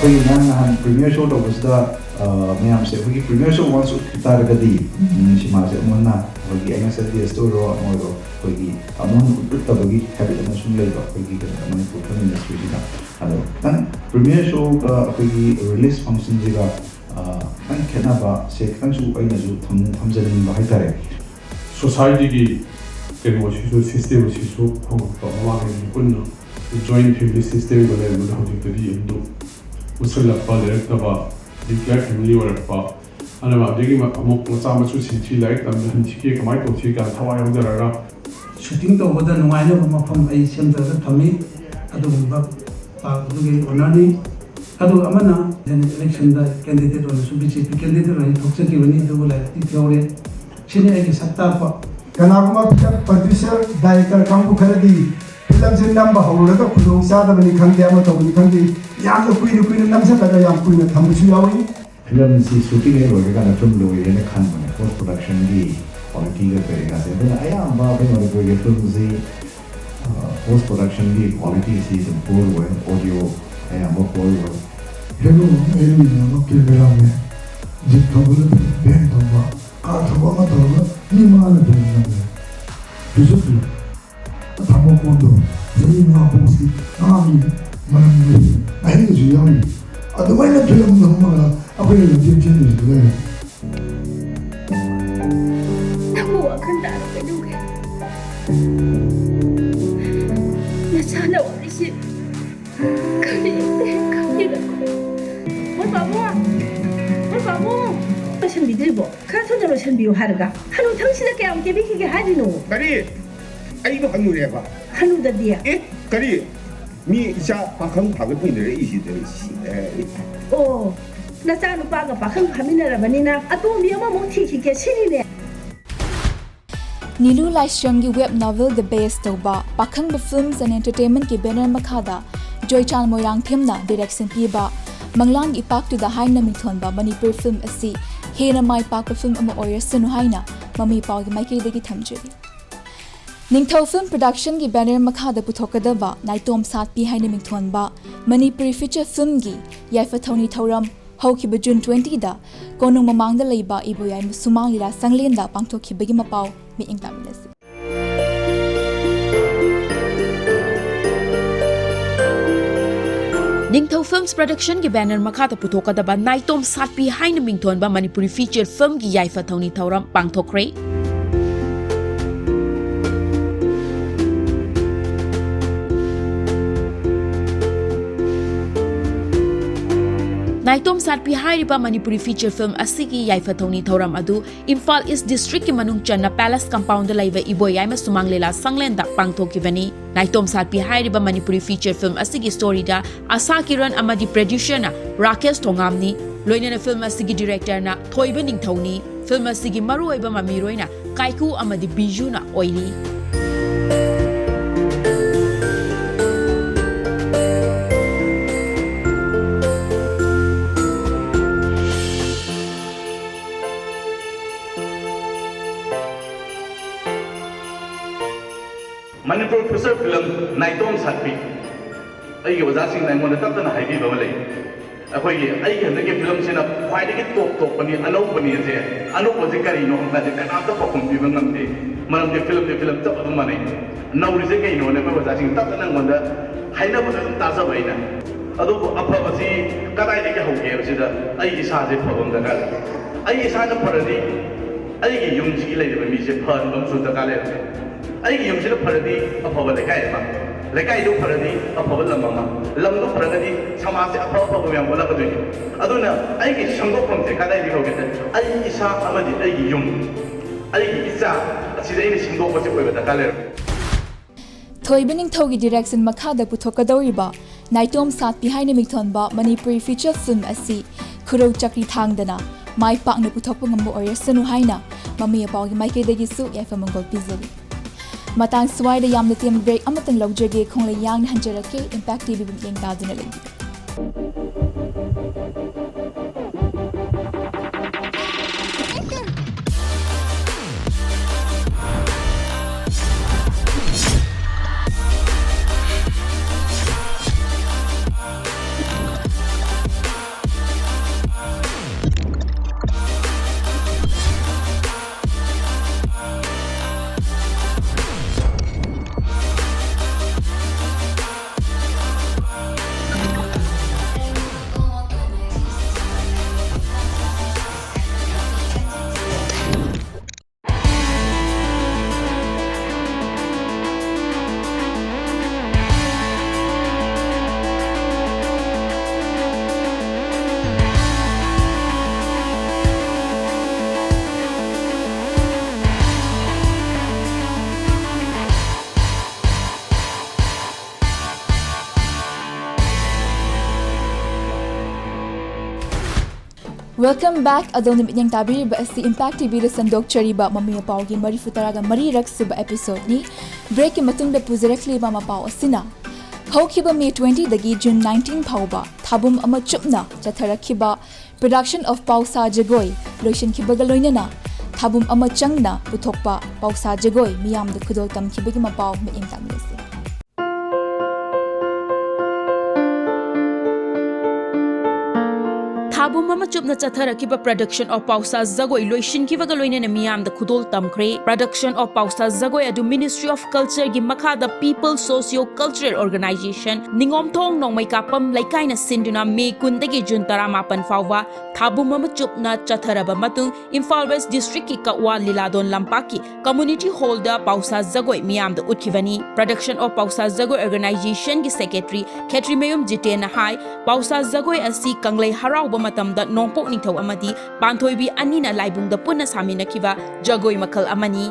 ꯑꯩꯈꯣꯏꯒꯤ ꯃꯌꯥꯝ ꯅꯍꯥꯟ premiere show ꯇꯧꯕꯁꯤꯗ, ꯑ, ꯃꯌꯥꯝꯁꯦ ꯑꯩꯈꯣꯏꯒꯤ premiere show once ꯎꯠꯈꯤ ꯇꯥꯔꯒꯗꯤ, ꯎꯝ, ꯁꯤꯃꯥꯁꯦ ꯑꯃꯨꯛ ꯍꯟꯅ ꯑꯩꯈꯣꯏꯒꯤ ꯑꯦꯝ ꯑꯦꯁ ꯑꯦꯐ ꯗꯤ ꯑꯦꯁꯇ ꯑꯣꯏꯔꯣ, ꯑꯃ ꯑꯣꯏꯔꯣ, ꯑꯩꯈꯣꯏꯒꯤ ꯑꯃꯨꯛ ꯍꯟꯅ ꯎꯠꯇꯕꯒꯤ habit ꯑꯃ ꯁꯨꯝ ꯂꯩꯕ ꯑꯩꯈꯣꯏꯒꯤ ꯀꯩꯅꯣ ꯃꯅꯤꯄꯨꯔ film industryꯁꯤꯗ꯫ ꯑꯗꯣ ꯈꯤꯇꯪ premiere showꯒ ꯑꯩꯈꯣꯏꯒꯤ release functionꯁꯤꯒ, ꯑ, ꯈꯤꯇꯪ ꯈꯦꯠꯅꯕꯁꯦ ꯈꯤꯇꯪꯁꯨ ꯑꯩꯅꯁꯨ ꯊꯝ-, ꯊꯝꯖꯅꯤꯡꯕ ꯍꯥꯏꯇꯥꯔꯦ꯫ Societyꯒꯤ ꯀꯩꯅꯣꯁꯤꯁꯨ, system ꯑꯁꯤꯁꯨ ꯍꯧꯔꯛꯄ ꯃꯃꯥꯡꯉꯩꯒꯤ ꯄꯨꯟꯅ joint family systemꯒ ꯂꯩꯔꯝꯕꯗ ꯍꯧꯖꯤꯛꯇꯗꯤ ꯑꯗꯨ ꯄꯨꯁꯜꯂꯛꯄ, ꯂꯩꯔꯛꯇꯕ, nuclear family ꯑꯣꯏꯔꯛꯄ, ꯑꯗꯨꯅ ꯑꯗꯒꯤ ꯃ-, ꯑꯃꯨꯛ ꯃꯆꯥ ꯃꯁꯨꯁꯤꯡꯁꯤ ꯂꯥꯏꯔꯤꯛ ꯇꯝꯍꯟꯁꯤꯒꯦ, ꯀꯃꯥꯏꯅ ꯇꯧꯁꯤꯒꯦ ꯀꯥꯏꯅ ꯊꯋꯥꯏ ꯌꯥꯎꯖꯔꯒ shooting ꯇꯧꯕꯗ ꯅꯨꯡꯉꯥꯏꯅꯕ ꯃꯐꯝ ꯑꯩ ꯁꯦꯝꯖꯔꯒ ꯊꯝꯃꯤ꯫ ꯑꯗꯨꯒꯨꯝꯕ ꯄꯥꯛ ꯑꯗꯨꯒꯤ ownerꯅꯤ꯫ ꯑꯗꯨꯒ ꯑꯃꯅ electionꯗ candidate ꯑꯣꯏꯅꯁꯨ B J P candidate ꯑꯣꯏꯅ ꯊꯣꯛꯆꯈꯤꯕꯅꯤ, ꯑꯗꯨꯕꯨ ꯂꯥꯏꯔꯤꯛꯇꯤ ꯊꯤꯍꯧꯔꯦ꯫ ꯁꯤꯅꯤ ꯑꯩꯒꯤ ꯁꯛ ꯇꯥꯛꯄ꯫ ꯀꯅꯥꯒꯨꯝꯕ film producer, director ꯀꯥꯡꯕꯨ ꯈꯔꯗꯤ filmꯁꯦ ꯅꯝꯕ ꯍꯧꯔꯨꯔꯒ ꯈꯨꯗꯣꯡ ꯆꯥꯗꯕꯅꯤ ꯈꯪꯗꯦ, ꯑꯃ ꯇꯧꯕꯅꯤ ꯈꯪꯗꯦ, ꯌꯥꯝꯅ ꯀꯨꯏꯅ ꯀꯨꯏꯅ ꯅꯝꯁꯤꯜꯂꯒ ꯌꯥꯝ ꯀꯨꯏꯅ ꯊꯝꯕꯁꯨ ꯌꯥꯎꯏ꯫ Filmꯁꯤ shooting ꯍꯦꯛ ꯂꯣꯏꯔꯀꯥꯟꯗ film ꯂꯣꯏꯔꯦꯅ ꯈꯟꯕꯅꯦ, post productionꯒꯤ qualityꯒ ꯀꯔꯤꯒꯥꯁꯦ꯫ ꯑꯗꯨꯅ ꯑꯌꯥꯝꯕ ꯑꯩꯈꯣꯏ ꯃꯅꯤꯄꯨꯔꯒꯤ filmꯁꯤ, ꯑ, post productionꯒꯤ qualityꯁꯤ ꯑꯗꯨꯝ poor ꯑꯣꯏ, audio ꯑꯌꯥꯝꯕ poor ꯑꯣꯏ꯫ Hero ꯑꯃ ꯍꯦꯔꯣꯏꯟ ꯑꯃ cameraman, jeep ꯊꯧꯕꯅ ꯚꯦꯟ ꯊꯧꯕ, car ꯊꯧꯕ ꯑꯃ ꯇꯧꯔꯒ ꯃꯤ ꯃꯉꯥꯅ film ꯅꯝꯃꯦ꯫ Feature film꯫ ꯊꯥꯡꯃꯩꯕꯟꯗꯣ ꯆꯍꯤ ꯃꯉꯥ ꯐꯥꯎꯕꯁꯤ ꯑꯉꯥꯡꯒꯤ ꯃꯔꯝ ꯂꯩ, ꯑꯍꯩꯕꯁꯨ ꯌꯥꯎꯔꯤ꯫ ꯑꯗꯨꯃꯥꯏꯅ film ꯅꯝꯃꯒ ꯑꯩꯈꯣꯏꯅ ꯂꯝꯖꯦꯜ ꯆꯦꯟꯗꯣꯏꯁꯤꯗꯤ ꯀꯩꯅꯣ? ꯅꯪꯕꯨ ꯋꯥꯈꯜ ꯇꯥꯔ ꯀꯩꯗꯧꯒꯦ? ꯅꯆꯥꯅ ꯋꯥꯔꯤꯁꯤ ꯀꯔꯤꯝꯇ ꯍꯦꯛ ꯈꯪꯕꯤꯔꯛꯇꯦ꯫ ꯃꯣꯏ ꯄꯥꯕꯨꯡ! ꯃꯣꯏ ꯄꯥꯕꯨꯡ! ꯂꯣꯏꯁꯟꯕꯤꯗ꯭ꯔꯤꯕꯣ? ꯈꯔ ꯊꯨꯅ ꯂꯣꯏꯁꯟꯕꯤꯌꯨ ꯍꯥꯏꯔꯒ꯫ ꯍꯅꯨꯊꯪꯁꯤꯗ ꯀꯌꯥꯝ ꯀꯦꯕꯤꯈꯤꯒꯦ ꯍꯥꯏꯔꯤꯅꯣ? ꯀꯔꯤ? ꯑꯩꯕꯨ ꯍꯅꯨꯔꯦꯕ? ꯍꯅꯨꯗꯗꯤ? ꯑꯦ, ꯀꯔꯤ? ꯃꯤ ꯏꯆꯥ ꯄꯥꯈꯪ ꯐꯥꯒꯠꯃꯤꯟꯅꯔꯛꯏꯁꯤꯗ ꯁꯤ, ꯑꯦ꯫ ꯑꯣ, ꯅꯆꯥꯅꯨꯄꯥꯒ ꯄꯥꯈꯪ ꯐꯥꯃꯤꯟꯅꯔꯕꯅꯤꯅ ꯑꯇꯣꯝꯕꯤ ꯑꯃꯃꯨꯛ ꯊꯤꯈꯤꯒꯦ ꯁꯤꯅꯤꯅꯦ꯫ ꯅꯤꯂꯨ ꯂꯥꯏꯁ꯭ꯔꯝꯒꯤ web novelꯗ base ꯇꯧꯕ ꯄꯥꯈꯪꯕ Films and Entertainmentꯀꯤ banner ꯃꯈꯥꯗ ꯖꯣꯏꯆꯥꯟ ꯃꯣꯏꯔꯥꯡꯊꯦꯝꯅ direction ꯄꯤꯕ ꯃꯪꯂꯥꯟꯒꯤ ꯏꯄꯥꯛꯇꯨꯗ ꯍꯥꯏꯅ ꯃꯤꯡꯊꯣꯟꯕ ꯃꯅꯤꯄꯨꯔꯤ film ꯑꯁꯤ ꯍꯦꯟꯅ ꯃꯥꯏ ꯄꯥꯛꯄ film ꯑꯃ ꯑꯣꯏꯔꯁꯅꯨ ꯍꯥꯏꯅ ꯃꯃꯤ ꯄꯥꯎꯒꯤ ꯃꯥꯏꯀꯩꯗꯒꯤ ꯊꯝꯖꯔꯤ꯫ ꯅꯤꯡꯊꯧ Film Productionꯒꯤ banner ꯃꯈꯥꯗ ꯄꯨꯊꯣꯛꯀꯗꯕ ꯅꯥꯏꯇꯣꯝ ꯁꯥꯠꯄꯤ ꯍꯥꯏꯅ ꯃꯤꯡꯊꯣꯟꯕ ꯃꯅꯤꯄꯨꯔꯤ feature filmꯒꯤ ꯌꯥꯏꯐ ꯊꯧꯅꯤ ꯊꯧꯔꯝ ꯍꯧꯈꯤꯕ June twentyꯗ ꯀꯣꯅꯨꯡ ꯃꯃꯥꯡꯗ ꯂꯩꯕ ꯏꯕꯣꯌꯥꯏꯃ ꯁꯨꯃꯥꯡ ꯂꯤꯂꯥ ꯁꯪꯂꯦꯟꯗ ꯄꯥꯡꯊꯣꯛꯈꯤꯕꯒꯤ ꯃꯄꯥꯎ ꯃꯤꯠꯌꯦꯡ ꯇꯥꯃꯤꯟꯅꯁꯤ꯫ ꯅꯤꯡꯊꯧ Films Productionꯒꯤ banner ꯃꯈꯥꯗ ꯄꯨꯊꯣꯛꯀꯗꯕ ꯅꯥꯏꯇꯣꯝ ꯁꯥꯠꯄꯤ ꯍꯥꯏꯅ ꯃꯤꯡꯊꯣꯟꯕ ꯃꯅꯤꯄꯨꯔꯤ feature filmꯒꯤ ꯌꯥꯏꯐ ꯊꯧꯅꯤ ꯊꯧꯔꯝ ꯄꯥꯡꯊꯣꯛꯈ꯭ꯔꯦ꯫ ꯅꯥꯏꯇꯣꯝ ꯁꯥꯠꯄꯤ ꯍꯥꯏꯔꯤꯕ ꯃꯅꯤꯄꯨꯔꯤ feature film ꯑꯁꯤꯒꯤ ꯌꯥꯏꯐ ꯊꯧꯅꯤ ꯊꯧꯔꯝ ꯑꯗꯨ ꯏꯝꯐꯥꯜ East Districtꯀꯤ ꯃꯅꯨꯡ ꯆꯟꯅ Palace Compoundꯗ ꯂꯩꯕ ꯏꯕꯣꯌꯥꯏꯃ ꯁꯨꯃꯥꯡ ꯂꯤꯂꯥ ꯁꯪꯂꯦꯟꯗ ꯄꯥꯡꯊꯣꯛꯈꯤꯕꯅꯤ꯫ ꯅꯥꯏꯇꯣꯝ ꯁꯥꯠꯄꯤ ꯍꯥꯏꯔꯤꯕ ꯃꯅꯤꯄꯨꯔꯤ feature film ꯑꯁꯤꯒꯤ storyꯗ ꯑꯁꯥ ꯀꯤꯔꯟ ꯑꯃꯗꯤ producerꯅ ꯔꯥꯀꯦꯁ ꯊꯣꯉꯥꯝꯅꯤ꯫ ꯂꯣꯏꯅꯅ film ꯑꯁꯤꯒꯤ directorꯅ ꯊꯣꯏꯕ ꯅꯤꯡꯊꯧꯅꯤ꯫ Film ꯑꯁꯤꯒꯤ ꯃꯔꯨꯑꯣꯏꯕ ꯃꯃꯤꯔꯣꯏꯅ ꯀꯥꯏꯀꯨ ꯑꯃꯗꯤ ꯕꯤꯖꯨꯅ ꯑꯣꯏꯔꯤ꯫ Manipur feature film ꯅꯥꯏꯇꯣꯝ ꯁꯥꯠꯄꯤ꯫ ꯑꯩꯒꯤ ꯑꯣꯖꯥꯁꯤꯡꯅ ꯑꯩꯉꯣꯟꯗ ꯇꯠꯇꯅ ꯍꯥꯏꯕꯤꯕ ꯑꯃ ꯂꯩ꯫ ꯑꯩꯈꯣꯏꯒꯤ, ꯑꯩꯒꯤ ꯍꯟꯗꯛꯀꯤ filmꯁꯤꯅ ꯈ꯭ꯋꯥꯏꯗꯒꯤ top topꯅꯤ, ꯑꯅꯧꯕꯅꯤ ꯑꯁꯦ꯫ ꯑꯅꯧꯕꯁꯦ ꯀꯔꯤꯅꯣ ꯍꯪꯕ ꯀꯥꯟꯗ ꯀꯅꯥꯝꯇ ꯄꯥꯎꯈꯨꯝ ꯄꯤꯕ ꯉꯝꯗꯦ꯫ ꯃꯔꯝꯗꯤ filmꯗꯤ film ꯆꯞ ꯑꯗꯨꯝ ꯃꯥꯟꯅꯩ꯫ ꯅꯧꯔꯤꯁꯦ ꯀꯩꯅꯣꯅ ꯑꯩꯈꯣꯏ ꯑꯣꯖꯥꯁꯤꯡ ꯇꯠꯇꯅ ꯑꯩꯉꯣꯟꯗ ꯍꯥꯏꯅꯕꯗ ꯑꯗꯨꯝ ꯇꯥꯖꯕ ꯑꯩꯅ꯫ ꯑꯗꯨꯕꯨ ꯑꯐꯕꯁꯤ ꯀꯗꯥꯏꯗꯒꯤ ꯍꯧꯒꯦ ꯍꯥꯏꯕꯁꯤꯗ ꯑꯩ ꯏꯁꯥꯁꯦ ꯐꯕ ꯑꯃ ꯗꯔꯀꯥꯔ ꯂꯩ꯫ ꯑꯩ ꯏꯁꯥꯅ ꯐꯔꯗꯤ ꯑꯩꯒꯤ ꯌꯨꯝꯁꯤꯒꯤ ꯂꯩꯔꯤꯕ ꯃꯤꯁꯦ ꯐꯍꯟꯕ ꯑꯃꯁꯨ ꯗꯔꯀꯥꯔ ꯂꯩꯔꯝꯃꯦ꯫ ꯑꯩꯒꯤ ꯌꯨꯝꯁꯤꯅ ꯐꯔꯗꯤ ꯑꯐꯕ ꯂꯩꯀꯥꯏ ꯑꯃ, ꯂꯩꯀꯥꯏꯗꯨ ꯐꯔꯗꯤ ꯑꯐꯕ ꯂꯝ ꯑꯃ, ꯂꯝꯗꯨ ꯐꯔꯒꯗꯤ ꯁꯃꯥꯖꯁꯦ ꯑꯐ ꯑꯐꯕ ꯃꯌꯥꯝ ꯑꯣꯜꯂꯛꯀꯗꯣꯏꯅꯤ꯫ ꯑꯗꯨꯅ ꯑꯩꯒꯤ ꯁꯦꯝꯗꯣꯛꯐꯝꯁꯦ ꯀꯗꯥꯏꯗꯒꯤ ꯍꯧꯒꯦ ꯍꯥꯏ ꯇꯥꯔꯗꯤ ꯑꯩ ꯏꯁꯥ ꯑꯃꯗꯤ ꯑꯩꯒꯤ ꯌꯨꯝ, ꯑꯩꯒꯤ ꯏꯆꯥ ꯑꯁꯤꯗ ꯑꯩꯅ ꯁꯦꯝꯗꯣꯛꯄꯁꯦ ꯑꯣꯏꯕ ꯗꯔꯀꯥꯔ ꯂꯩꯔꯝꯃꯦ꯫ ꯊꯣꯏꯕ ꯅꯤꯡꯊꯧꯒꯤ direction ꯃꯈꯥꯗ ꯄꯨꯊꯣꯛꯀꯗꯧꯔꯤꯕ ꯅꯥꯏꯇꯣꯝ ꯁꯥꯠꯄꯤ ꯍꯥꯏꯅ ꯃꯤꯡꯊꯣꯟꯕ ꯃꯅꯤꯄꯨꯔꯤ feature film ꯑꯁꯤ ꯈꯨꯔꯧ ꯆꯀ꯭ꯔꯤ ꯊꯥꯡꯗꯅ ꯃꯥꯏ ꯄꯥꯛꯅ ꯄꯨꯊꯣꯛꯄ ꯉꯝꯕ ꯑꯣꯏꯔꯁꯅꯨ ꯍꯥꯏꯅ ꯃꯃꯤ ꯑꯄꯥꯎꯒꯤ ꯃꯥꯏꯀꯩꯗꯒꯤꯁꯨ ꯌꯥꯏꯐ ꯃꯪꯒꯣꯜ ꯄꯤꯖꯔꯤ꯫ ꯃꯇꯥꯡ ꯁ꯭ꯋꯥꯏꯗ ꯌꯥꯝꯅ ꯇꯦꯟꯕ break ꯑꯃꯇꯪ ꯂꯧꯖꯒꯦ, ꯈꯣꯡꯂꯩ ꯌꯥꯡꯅ ꯍꯟꯖꯔꯛꯀꯦ꯫ Impact TV ꯕꯨ ꯃꯤꯠꯌꯦꯡ ꯇꯥꯗꯨꯅ ꯂꯩꯕꯤꯌꯨ꯫ Welcome back. ꯑꯗꯣꯝꯅ ꯃꯤꯠꯌꯦꯡ ꯇꯥꯕꯤꯔꯤꯕ ꯑꯁꯤ Impact ꯇꯤꯚꯤꯗ ꯁꯟꯗꯣꯛꯆꯔꯤꯕ ꯃꯃꯤ ꯃꯄꯥꯎꯒꯤ ꯃꯔꯤꯐꯨ ꯇꯔꯥꯒ ꯃꯔꯤꯔꯛ ꯁꯨꯕ episode ꯅꯤ꯫ Break ꯀꯤ ꯃꯇꯨꯡꯗ ꯄꯨꯖꯔꯛꯂꯤꯕ ꯃꯄꯥꯎ ꯑꯁꯤꯅ, ꯍꯧꯈꯤꯕ May twenty ꯗꯒꯤ June nineteen ꯐꯥꯎꯕ ꯊꯥꯕꯨꯝ ꯑꯃ ꯆꯨꯞꯅ ꯆꯠꯊꯔꯛꯈꯤꯕ production of ꯄꯥꯎꯁꯥ ꯖꯒꯣꯏ ꯂꯣꯏꯁꯤꯟꯈꯤꯕꯒ ꯂꯣꯏꯅꯅ ꯊꯥꯕꯨꯝ ꯑꯃ ꯆꯪꯅ ꯄꯨꯊꯣꯛꯄ ꯄꯥꯎꯁꯥ ꯖꯒꯣꯏ ꯃꯤꯌꯥꯝꯗ ꯈꯨꯗꯣꯜ ꯇꯝꯈꯤꯕꯒꯤ ꯃꯄꯥꯎ ꯃꯤꯠꯌꯦꯡ ꯇꯥꯃꯤꯟꯅꯁꯤ꯫ ꯊꯥꯕꯨꯝ ꯑꯃ ꯆꯨꯞꯅ ꯆꯠꯊꯔꯛꯈꯤꯕ production of ꯄꯥꯎꯁꯥ ꯖꯒꯣꯏ ꯂꯣꯏꯁꯤꯟꯈꯤꯕꯒ ꯂꯣꯏꯅꯅ ꯃꯤꯌꯥꯝꯗ ꯈꯨꯗꯣꯜ ꯇꯝꯈ꯭ꯔꯦ꯫ Production of ꯄꯥꯎꯁꯥ ꯖꯒꯣꯏ ꯑꯗꯨ Ministry of Culture ꯒꯤ ꯃꯈꯥꯗ People Socio Cultural Organization ꯅꯤꯉꯣꯝꯊꯣꯡ ꯅꯣꯡꯃꯩ ꯀꯥꯞꯄꯝ ꯂꯩꯀꯥꯏꯅ ꯁꯤꯟꯗꯨꯅ May ꯀꯨꯟꯗꯒꯤ June ꯇꯔꯥꯃꯥꯄꯟ ꯐꯥꯎꯕ ꯊꯥꯕꯨꯝ ꯑꯃ ꯆꯨꯞꯅ ꯆꯠꯊꯔꯕ ꯃꯇꯨꯡ, ꯏꯝꯐꯥꯜ West District ꯀꯤ ꯀꯛꯋꯥ ꯂꯤꯂꯥꯗꯣꯟ ꯂꯝꯄꯥꯛꯀꯤ Community Hall ꯗ ꯄꯥꯎꯁꯥ ꯖꯒꯣꯏ ꯃꯤꯌꯥꯝꯗ ꯎꯠꯈꯤꯕꯅꯤ꯫ Production of ꯄꯥꯎꯁꯥ ꯖꯒꯣꯏ Organization ꯒꯤ Secretary ꯈꯦꯇ꯭ꯔꯤꯃꯌꯨꯝ ꯖꯤꯇꯦꯟꯅ ꯍꯥꯏ, ꯄꯥꯎꯁꯥ ꯖꯒꯣꯏ ꯑꯁꯤ ꯀꯪꯂꯩ ꯍꯔꯥꯎꯕ ꯃꯇꯝꯗ ꯅꯣꯡꯄꯣꯛ ꯅꯤꯡꯊꯧ ꯑꯃꯗꯤ ꯄꯥꯟꯊꯣꯏꯕꯤ ꯑꯅꯤꯅ ꯂꯥꯏꯕꯨꯡꯗ ꯄꯨꯟꯅ ꯁꯥꯃꯤꯟꯅꯈꯤꯕ ꯖꯒꯣꯏ ꯃꯈꯜ ꯑꯃꯅꯤ꯫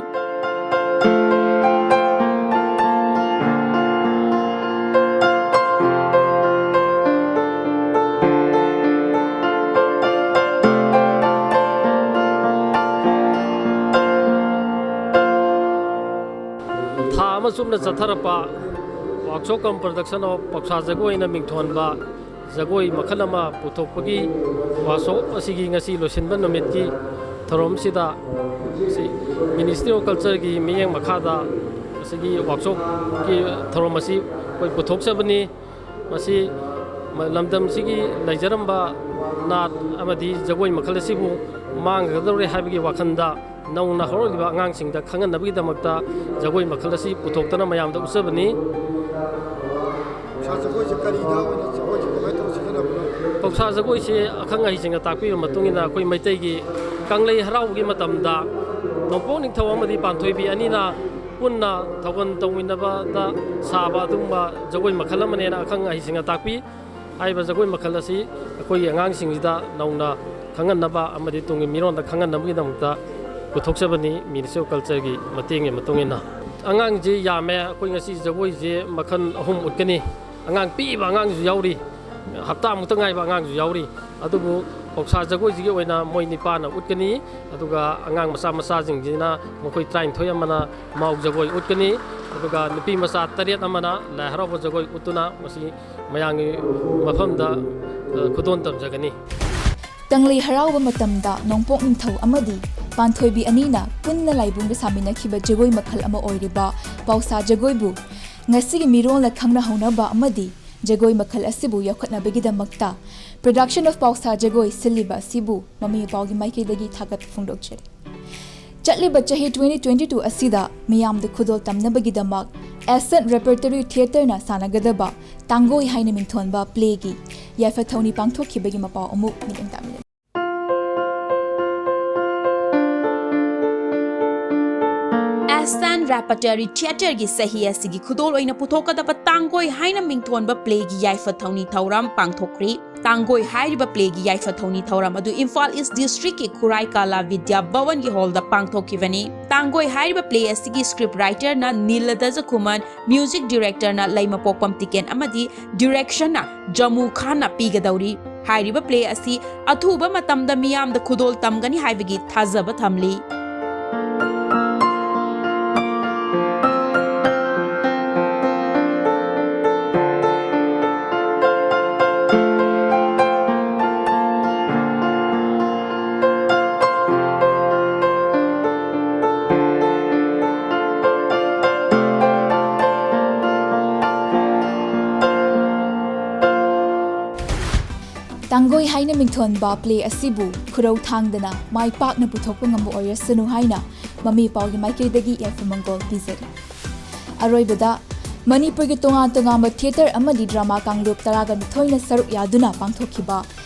ꯊꯥ ꯑꯃ ꯆꯨꯞꯅ ꯆꯠꯊꯔꯛꯄ Workshop cum Production of ꯄꯥꯎꯁꯥ ꯖꯒꯣꯏꯅ ꯃꯤꯡꯊꯣꯟꯕ ꯖꯒꯣꯏ ꯃꯈꯜ ꯑꯃ ꯄꯨꯊꯣꯛꯄꯒꯤ workshop ꯑꯁꯤꯒꯤ ꯉꯁꯤ ꯂꯣꯏꯁꯤꯟꯕ ꯅꯨꯃꯤꯠꯀꯤ ꯊꯧꯔꯝꯁꯤꯗ ꯁꯤ Ministry of Culture ꯒꯤ ꯃꯤꯠꯌꯦꯡ ꯃꯈꯥꯗ ꯃꯁꯤꯒꯤ workshop ꯀꯤ ꯊꯧꯔꯝ ꯑꯁꯤ ꯑꯩꯈꯣꯏ ꯄꯨꯊꯣꯛꯆꯕꯅꯤ꯫ ꯃꯁꯤ ꯃ-, ꯂꯝꯗꯝꯁꯤꯒꯤ ꯂꯩꯖꯔꯝꯕ ꯅꯥꯠ ꯑꯃꯗꯤ ꯖꯒꯣꯏ ꯃꯈꯜ ꯑꯁꯤꯕꯨ ꯃꯥꯡꯒꯗꯧꯔꯦ ꯍꯥꯏꯕꯒꯤ ꯋꯥꯈꯜꯗ ꯅꯧꯅ ꯍꯧꯔꯛꯂꯤꯕ ꯑꯉꯥꯡꯁꯤꯡꯗ ꯈꯪꯍꯟꯅꯕꯒꯤꯗꯃꯛꯇ ꯖꯒꯣꯏ ꯃꯈꯜ ꯑꯁꯤ ꯄꯨꯊꯣꯛꯇꯅ ꯃꯌꯥꯝꯗ ꯎꯠꯆꯕꯅꯤ꯫ ꯄꯧꯁꯥ ꯖꯒꯣꯏꯁꯦ ꯀꯔꯤꯗ ꯑꯣꯏꯅ ꯖꯒꯣꯏꯁꯦ ꯀꯃꯥꯏꯅ ꯇꯧꯔ ꯁꯤꯖꯤꯟꯅꯕꯅꯣ? ꯄꯧꯁꯥ ꯖꯒꯣꯏꯁꯦ ꯑꯈꯪ ꯑꯍꯩꯁꯤꯡꯅ ꯇꯥꯛꯄꯤꯕ ꯃꯇꯨꯡ ꯏꯟꯅ ꯑꯩꯈꯣꯏ ꯃꯩꯇꯩꯒꯤ ꯀꯪꯂꯩ ꯍꯔꯥꯎꯕꯒꯤ ꯃꯇꯝꯗ ꯅꯣꯡꯄꯣꯛ ꯅꯤꯡꯊꯧ ꯑꯃꯗꯤ ꯄꯥꯟꯊꯣꯏꯕꯤ ꯑꯅꯤꯅ ꯄꯨꯟꯅ ꯊꯧꯒꯜ ꯇꯧꯃꯤꯟꯅꯕꯗ ꯁꯥꯕ ꯑꯗꯨꯒꯨꯝꯕ ꯖꯒꯣꯏ ꯃꯈꯜ ꯑꯃꯅꯦꯅ ꯑꯈꯪ ꯑꯍꯩꯁꯤꯡꯅ ꯇꯥꯛꯄꯤ꯫ ꯍꯥꯏꯔꯤꯕ ꯖꯒꯣꯏ ꯃꯈꯜ ꯑꯁꯤ ꯑꯩꯈꯣꯏꯒꯤ ꯑꯉꯥꯡꯁꯤꯡꯁꯤꯗ ꯅꯧꯅ ꯈꯪꯍꯟꯅꯕ ꯑꯃꯗꯤ ꯇꯨꯡꯒꯤ ꯃꯤꯔꯣꯟꯗ ꯈꯪꯍꯟꯅꯕꯒꯤꯗꯃꯛꯇ ꯄꯨꯊꯣꯛꯆꯕꯅꯤ꯫ Ministry of Culture ꯒꯤ ꯃꯇꯦꯡꯒꯤ ꯃꯇꯨꯡ ꯏꯟꯅ꯫ ꯑꯉꯥꯡꯁꯤ ꯌꯥꯝꯃꯦ꯫ ꯑꯩꯈꯣꯏ ꯉꯁꯤ ꯖꯒꯣꯏꯁꯦ ꯃꯈꯜ ꯑꯍꯨꯝ ꯎꯠꯀꯅꯤ꯫ ꯑꯉꯥꯡ ꯄꯤꯛꯏꯕ ꯑꯉꯥꯡꯁꯨ ꯌꯥꯎꯔꯤ, ꯍꯞꯇꯥꯃꯨꯛꯇ ꯉꯥꯏꯕ ꯑꯉꯥꯡꯁꯨ ꯌꯥꯎꯔꯤ꯫ ꯑꯗꯨꯕꯨ ꯄꯧꯁꯥ ꯖꯒꯣꯏꯁꯤꯒꯤ ꯑꯣꯏꯅ ꯃꯣꯏ ꯅꯤꯄꯥꯟꯅ ꯎꯠꯀꯅꯤ꯫ ꯑꯗꯨꯒ ꯑꯉꯥꯡ ꯃꯆꯥ ꯃꯆꯥꯁꯤꯡꯁꯤꯅ ꯃꯈꯣꯏ ꯇꯔꯥꯅꯤꯊꯣꯏ ꯑꯃꯅ ꯃꯥꯎ ꯖꯒꯣꯏ ꯎꯠꯀꯅꯤ꯫ ꯑꯗꯨꯒ ꯅꯨꯄꯤ ꯃꯆꯥ ꯇꯔꯦꯠ ꯑꯃꯅ ꯂꯥꯏ ꯍꯔꯥꯎꯕ ꯖꯒꯣꯏ ꯎꯠꯇꯨꯅ ꯃꯁꯤ ꯃꯌꯥꯝꯒꯤ ꯃꯐꯝꯗ, ꯑ, ꯈꯨꯗꯣꯜ ꯇꯝꯖꯒꯅꯤ꯫ ꯀꯪꯂꯩ ꯍꯔꯥꯎꯕ ꯃꯇꯝꯗ ꯅꯣꯡꯄꯣꯛ ꯅꯤꯡꯊꯧ ꯑꯃꯗꯤ ꯄꯥꯟꯊꯣꯏꯕꯤ ꯑꯅꯤꯅ ꯄꯨꯟꯅ ꯂꯥꯏꯕꯨꯡꯗ ꯁꯥꯃꯤꯟꯅꯈꯤꯕ ꯖꯒꯣꯏ ꯃꯈꯜ ꯑꯃ ꯑꯣꯏꯔꯤꯕ ꯄꯥꯎꯁꯥ ꯖꯒꯣꯏꯕꯨ ꯉꯁꯤꯒꯤ ꯃꯤꯔꯣꯜꯅ ꯈꯪꯅꯍꯧꯅꯕ ꯑꯃꯗꯤ ꯖꯒꯣꯏ ꯃꯈꯜ ꯑꯁꯤꯕꯨ ꯌꯣꯛꯈꯠꯅꯕꯒꯤꯗꯃꯛꯇ Production of ꯄꯥꯎꯁꯥ ꯖꯒꯣꯏ ꯁꯤꯜꯂꯤꯕ ꯑꯁꯤꯕꯨ ꯃꯃꯤ ꯃꯄꯥꯒꯤ ꯃꯥꯏꯀꯩꯗꯒꯤ ꯊꯥꯒꯠꯄ ꯐꯣꯡꯗꯣꯛꯆꯔꯤ꯫ ꯆꯠꯂꯤꯕ ꯆꯍꯤ twenty twenty-two ꯑꯁꯤꯗ ꯃꯤꯌꯥꯝꯗ ꯈꯨꯗꯣꯜ ꯇꯝꯅꯕꯒꯤꯗꯃꯛ Ascent Repertory Theatreꯅ ꯁꯥꯟꯅꯒꯗꯕ ꯇꯥꯡꯒꯣꯏ ꯍꯥꯏꯅ ꯃꯤꯡꯊꯣꯟꯕ playꯒꯤ ꯌꯥꯏꯐ ꯊꯧꯅꯤ ꯄꯥꯡꯊꯣꯛꯈꯤꯕꯒꯤ ꯃꯄꯥꯎ ꯑꯃꯨꯛ ꯃꯤꯠꯌꯦꯡ ꯇꯥꯃꯤꯟꯅꯁꯤ꯫ Ascent Repertory Theatreꯒꯤ ꯆꯍꯤ ꯑꯁꯤꯒꯤ ꯈꯨꯗꯣꯜ ꯑꯣꯏꯅ ꯄꯨꯊꯣꯛꯀꯗꯕ ꯇꯥꯡꯒꯣꯏ ꯍꯥꯏꯅ ꯃꯤꯡꯊꯣꯟꯕ playꯒꯤ ꯌꯥꯏꯐ ꯊꯧꯅꯤ ꯊꯧꯔꯝ ꯄꯥꯡꯊꯣꯛꯈ꯭ꯔꯤ꯫ ꯇꯥꯡꯒꯣꯏ ꯍꯥꯏꯔꯤꯕ playꯒꯤ ꯌꯥꯏꯐ ꯊꯧꯅꯤ ꯊꯧꯔꯝ ꯑꯗꯨ ꯏꯝꯐꯥꯜ East Districtꯀꯤ ꯈꯨꯔꯥꯏ ꯀꯥꯂꯥ ꯕꯤꯗ꯭ꯌꯥ ꯚꯋꯟꯒꯤ hallꯗ ꯄꯥꯡꯊꯣꯛꯈꯤꯕꯅꯤ꯫ ꯇꯥꯡꯒꯣꯏ ꯍꯥꯏꯔꯤꯕ play ꯑꯁꯤꯒꯤ script writerꯅ ꯅꯤꯂꯗꯖ ꯈꯨꯃꯟ, music directorꯅ ꯂꯩꯃꯄꯣꯛꯄꯝ ꯇꯤꯀꯦꯟ ꯑꯃꯗꯤ directionꯅ ꯖꯃꯨ ꯈꯥꯟꯅ ꯄꯤꯒꯗꯧꯔꯤ꯫ ꯍꯥꯏꯔꯤꯕ play ꯑꯁꯤ ꯑꯊꯨꯕ ꯃꯇꯝꯗ ꯃꯤꯌꯥꯝꯗ ꯈꯨꯗꯣꯜ ꯇꯝꯒꯅꯤ ꯍꯥꯏꯕꯒꯤ ꯊꯥꯖꯕ ꯊꯝꯂꯤ꯫ ꯇꯥꯡꯒꯣꯏ ꯍꯥꯏꯅ ꯃꯤꯡꯊꯣꯟꯕ play ꯑꯁꯤꯕꯨ ꯈꯨꯔꯧ ꯊꯥꯡꯗꯅ ꯃꯥꯏ ꯄꯥꯛꯅ ꯄꯨꯊꯣꯛꯄ ꯉꯝꯕ ꯑꯣꯏꯔꯁꯅꯨ ꯍꯥꯏꯅ ꯃꯃꯤ ꯄꯥꯎꯒꯤ ꯃꯥꯏꯀꯩꯗꯒꯤ ꯌꯥꯏꯐ ꯃꯪꯒꯣꯜ ꯄꯤꯖꯔꯤ꯫ ꯑꯔꯣꯏꯕꯗ, ꯃꯅꯤꯄꯨꯔꯒꯤ ꯇꯣꯉꯥꯟ ꯇꯣꯉꯥꯟꯕ theatre ꯑꯃꯗꯤ drama ꯀꯥꯡꯂꯨꯞ ꯇꯔꯥꯒ ꯅꯤꯊꯣꯏꯅ ꯁꯔꯨꯛ ꯌꯥꯗꯨꯅ ꯄꯥꯡꯊꯣꯛꯈꯤꯕ